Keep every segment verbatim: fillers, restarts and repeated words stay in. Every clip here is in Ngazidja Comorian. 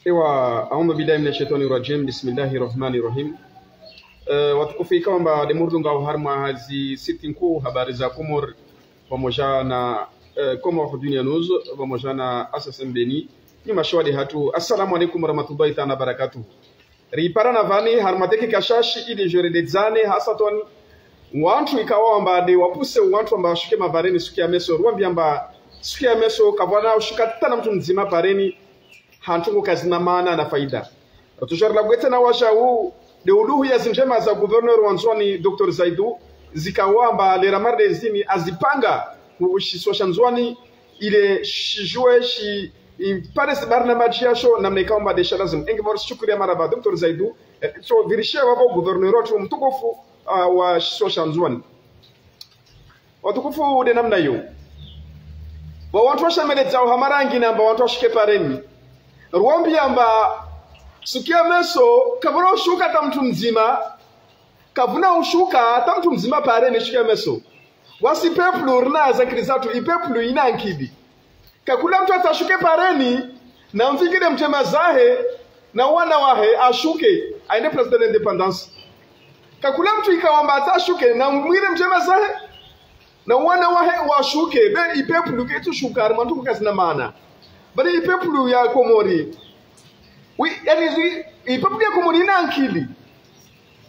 Ewa, audhu billahi mina shaitani rajim, bismillahi rahmani rahim. Eh, watukufu, ikao amba de murdunga oharumwa hazi siti nkuu, Habari za Komori, pamoja na, eh, Comores Dunia News, pamoja na S S M Beni, ni mashuhudi hatru. Assalamu alaikum warahmatullahi taala wabarakatuh. Riparana vani harumwa dakika shashi ili djorededzane hasatan wantru ikao amba de wapuse wantru amba washuke mavareni suku ya meso. Ruwambia amba suku ya meso kapvwana ushuka tana mtru mdzima pareni, ha ntrongo kazina maana na faida. Ratujari la gwete na washa huu, de uluhu ya zindjema za gouverneur wa Ndzuani, Docteur Zaidou, zikao amba le ramarde zini azipanga ku shisiwa sha Ndzuani, ile shijue shi, ipare zi barnamaji yasho, namna ikao amba de sha lazimu. Enge mwa shukuri ya marahaba, Docteur Zaidou, eh, so virishia wavo gouverneur watru mtukufu, ah, wa shisiwa sha Ndzuani. Watukufu, de namna iyo. Wa wantru washemeledzao ha mara yangina amba wantru washuke pareni. Ruwambia amba suku ya meso, kapvwana ushuka ta mtru mdzima, kapvwana ushuka ta mtru mdzima pareni suku ya meso. Wasi peuple rina zankili zatru, i peuple ina nkili. Kakula mtru atsaha ashuke pareni, na mvingile mdjema zahe, na wana wahe ashuke, aende Place de l'Indépendance. Kakula mtru ikao amba atsaha ashuke, na mwile mdjema zahe, na wana wahe washuke, be i peuple ketsu shuka, harumwa ntrongo kazina maana. Bali i peuple ya Komori. Oui, yani, i, i peuple ya Komori ina nkili.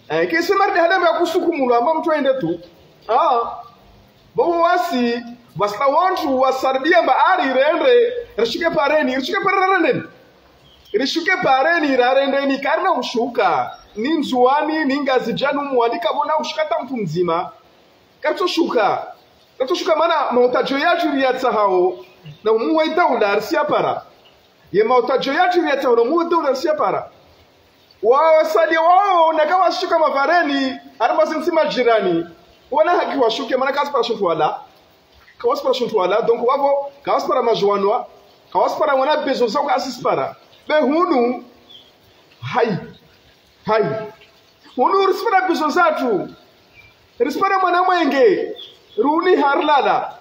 Eh, kesi marde hada amba kusukumulwa amba mtru aende tu. Ah. Bobo wasi, wasi la wantru wasaribia amba ari rende, rishuke pareni, rishuke pareni rende. Rishuke pareni, rarende ni karina ushuka. Ni Ndzuani, ni Ngazidja, ni Mwali, kapvwana ushuka ta mtru mdzima. Karitso shuka. Karitso shuka mana mautadjo yatru riyatsahao, na umuwa idaula risi yapara. Ye mautadjo yatru riyatsahao, na umuwa idaula risi yapara. Wa wasadi wao, na kawashuka mavareni, harumwa zintsi majirani. Wana haki washuke, mana kawasipara shintru wala. Kawasipara shintru wala, donc wavo, kawasipara madjuwanwa, kawasipara wana besoin zao kasisipara. Be hunu, hayi, hayi. Hunu risipara besoin zatru. Risipara mwana mwenge, runi harilala.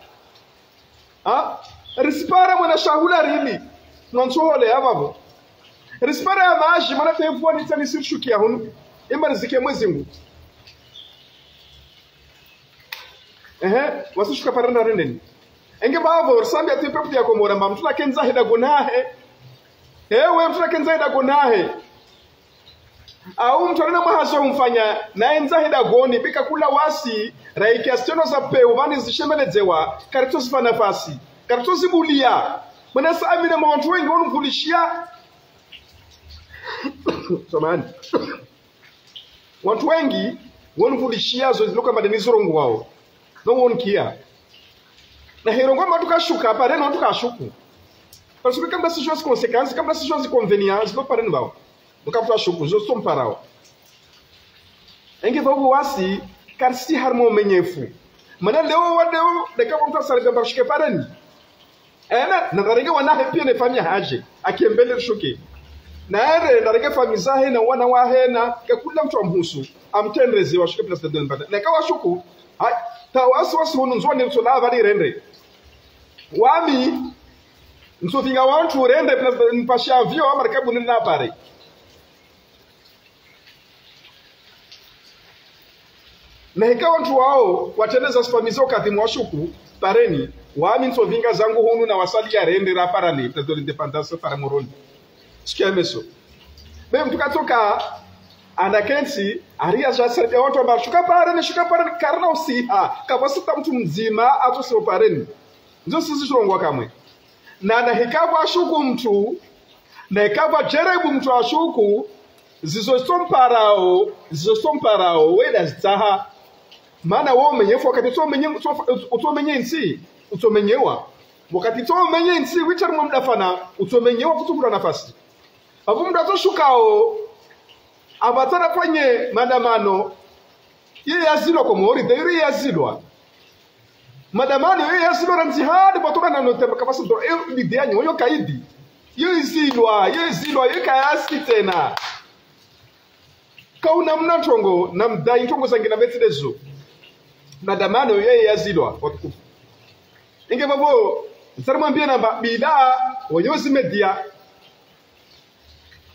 Ha? Risipara mwana shahula rili, na ntsohole ya vavo. Risipara ya maji, mana tevwani tsani sirishukia hunu. Imba rizike mwezingu. Ehe, wasi shuka pareni rarendeni. Enge vavo, risambia tu i peuple ya Komori amba mtru nakendza heda gonahe. Ewe, mtru nakendza heda gonahe. Au mtru arina mwahazo umfanya, naendza heda goni, be kakula wasi, raike asiteno za peu, vani zishemeledzewa, karitso zifa nafasi. Karitso zibulia. Mana sa amina mwa wantru wengi wanu vulishia. Samahani. Wantru wengi, wanu vulishia zo zilo kama deni zirongoao. No one care. Na hirongoa amba mtru kashuka, pareni mtru kashuku. Parce que kamba si chose conséquence, kamba si chose convénient, zilo pareni vao. Mkapvwa shuku, zo tso mparao. Enge vavo wasi, karisi harumwa umenyefu. Mana leo wa leo, de kapvwa mtru asaribia amba rishuke pareni. Ena, na narenge wanahe pia ne famiyi yahahe, akembele rishuke. Na ere, narenge famiyi zahe, na wana wahe, na kakula mtru amhusu, amtrendeze washuke Place de l'Indépendance. Na kawashuku, hayi, ta wasi wasi hunu Ndzuani ritso la vali rende. Wami, ntsovinga wantru rende Place de, mpashe avion, wa markabu nina pare. Na hika wantru wao, watrendeza sipamizo kati mwashuku, pareni, wami ntsovinga zangu hunu na wasali ya rende ra parani, Place de l'Indépendance, pare Moroni. Sikia meso. Be mtru katsoka, ana kentsi, aria ja saribia wantru amba shuka pareni, shuka pareni, karina usiha, kapvwasi ta mtru mdzima, atso siho pareni. Nzo sisi shirongoa kamwe. Na, na hika pvwa shuku mtru, na hika pvwa jerebu mtru ashuku, zizo tso mparao, zizo tso mparao, weda zitsaha. Mana wo umenyefu wakati utso menye, utso, utso menye ntsi, utso menyewa. Wakati utso menye ntsi, witsa harumwa mdafana, utso menyewa kutsu pvura nafasi. Apvo mtru atso shukao, apvatsa rafanye maandamano, ye yazilwa Komori, de yuri yazilwa. Maandamano ye yazilwa randzi hadi pvatsu ra na note makapasa do, e, bidi yanyu, yo kaidi. Yo izilwa, yo izilwa, yo kayasi tsena. Kauna mna ntrongo, na mdai ntrongo zangina metsi dezo. Maandamano ye yazilwa, watukufu. Inge vavo, ntsarimwambie namba, bila, wanyozi media.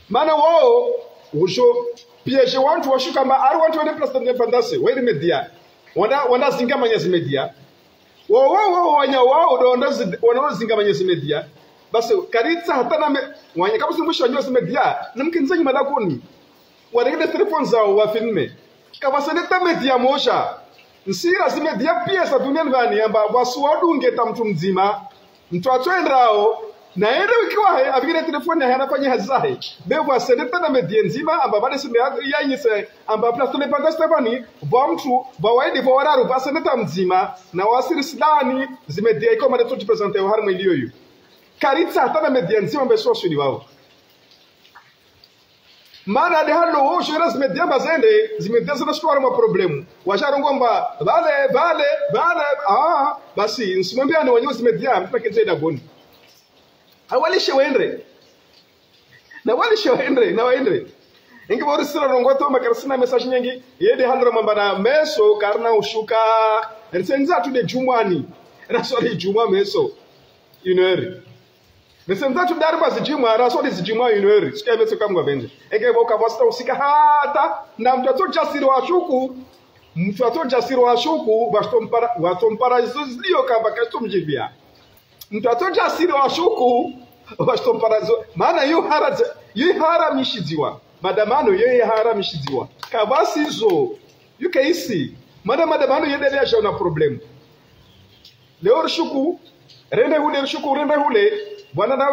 Mana wao, ujo, piège wantru washuka amba, ari wantru wene place de l'indépendance, weri média. Wanda, wanda zingamanya zi média. Wao, wao, wao, wanya wao, ndo, ndo zi, wanda zingamanya zi média. Basi, karitsaha hata na me, wanya, kama si mwisho wanyo zi média, na mkinza nyuma la kuni. Warenge telefoni zao, wafilme. Kavasende ta média moja. Ntsira zi média pia za duniani vani, amba, wasi wadunge ta mntru mdzima. Mntru atsoendrao, na ende wiki wahe, avikire telefoni yahe, anafanya hazi zahe. Be vwasende ta na média ndzima, amba vale sinde ya, yanyise, amba place de l'indépendance ta vani, vwa mntru, vwa waidi, vwa wararu, vwasende ta mdzima, na wasiri sidani, zi média iko made tso ti présenter yo harimwa iliyo yo. Karitsaha ta na média ndzima, mbe so swili wao. Mana de halo, wo, shwera zi média amba zende, zi média zina shitwara ma problème. Washarongoa amba, vale, vale, vale, ah, basi, nsimwambia ni wanyo zi média, mtru akenze dagoni. Awalishe wendre. Na walishe wendre, na wendre. Ingi bori sira rongoa to, amba karisina message nyengi, yede halo ramwamba na meso, karina ushuka, ritsenza tu de djumwani. Raswali djumwa meso. Une heure. Mese mtatu dari ba zidjimwa, raswali zidjimwa une heure. Sikia mese kamwa benje. Eke boka bwasita usika hata, na mntru atso jasiri wa shuku. Mntru atso jasiri wa shuku, washtompara, washtompara izo zilio kamba kashtomjibia. Mntru atso jasiri wa shuku, washtompara izo. Mana yu hara, yu hara mishidziwa. Madamano ye hara mishidziwa. Kavasi zo. Yu ke isi. Mana madamano ye dele ya jauna problème. Leo rishuku, rende hule, rishuku, rende hule. Bwana na,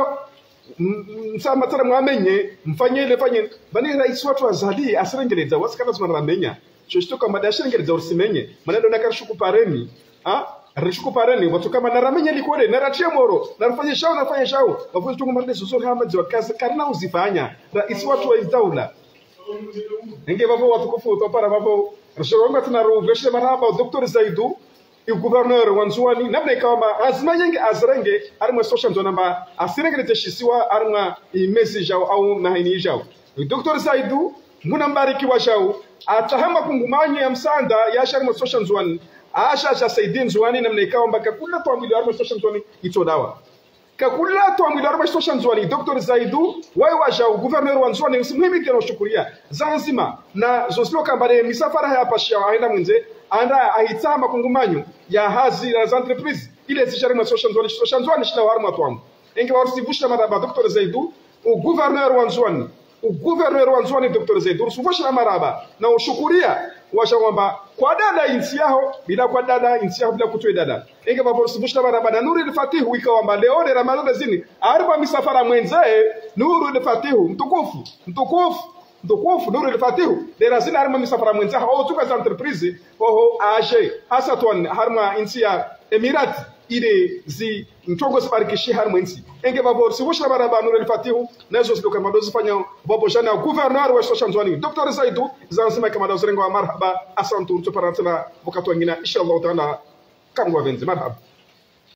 m-, m-, msa matara mwamenye, mfanye ile, fanye. Vani raisi watru Azali, asirengeledza, wasikana zima ramenya. Sho shitoka mada asirengeledza urisimenye. Mana ndo naka rishuku pareni. Ha? Rishuku pareni, watru kama na ramenye likole, na ratie moro, na rifanye shao, na rifanye shao. Wafuzi tungu marende zozo hama ziwa kazi, karina uzifanya. Raisi watru wa idaula. Inge vavo watukufu, topara vavo. Rishoronga tina ru, veshe marahaba, docteur Zaidu. I gouverneur wa Ndzuwani, namna ikao amba, azima yenge azirenge, harimwa sosha Ndzuwani amba, asirengele te shisiwa, harimwa imezi jao, au mahini jao. Docteur Zaidu, muna mbariki wa jao, atsaha makungumanyo ya msanda, ya sha harimwa sosha Ndzuwani, asha sha saidi Ndzuwani, namna ikao amba, kakula twamwili harimwa sosha Ndzuwani, itso dawa. Kakula twamwili harimwa sosha Ndzuwani, docteur Zaidu, waye wa jao, gouverneur wa Ndzuwani, nisimuhimidi na ushukuria, zanzima, na zosilo kamba de misafara ya pashia, ahenda mwendze, anda ahitsaha makungumanyo, ya hazi, na za entreprise, ile zisha harimwa sosha Ndzuwani, sosha Ndzuwani, shila harimwa twamu. Inge wa rusivushila marahaba, docteur Zaidu, u gouverneur wa Ndzuwani, u gouverneur wa Ndzuwani, docteur Zaidu, rusivushila marahaba, na ushukuria, wa jao wamba, kwa dada intsi yaho, bila kwa dada intsi yaho, bila kutwe dada. Inge vavo rusivushila marahaba na Nuril Fatihu, ikao amba leo de Ramadhani zini, harimwa misafara mwendze, Nuril Fatihu, mtukufu, mtukufu, mtukufu, Nuril Fatihu, de razini harimwa misafara mwendze, ho tuka za entreprise, oho, aje, hasatwan, harimwa intsi ya Emirati, ile zi ntrongo zibarikishi harimwa intsi. Inge vavo rusivushila marahaba Nuril Fatihu, na izo ziloka mado zifanya, vavo jana, gouverneur wa sosha Ndzuwani, docteur Zaidu, zanzima kamado zirengo wa marahaba, asantu, tsoparana tena, wakati wangina, inshallah taala, Kamwa venzi, marahaba.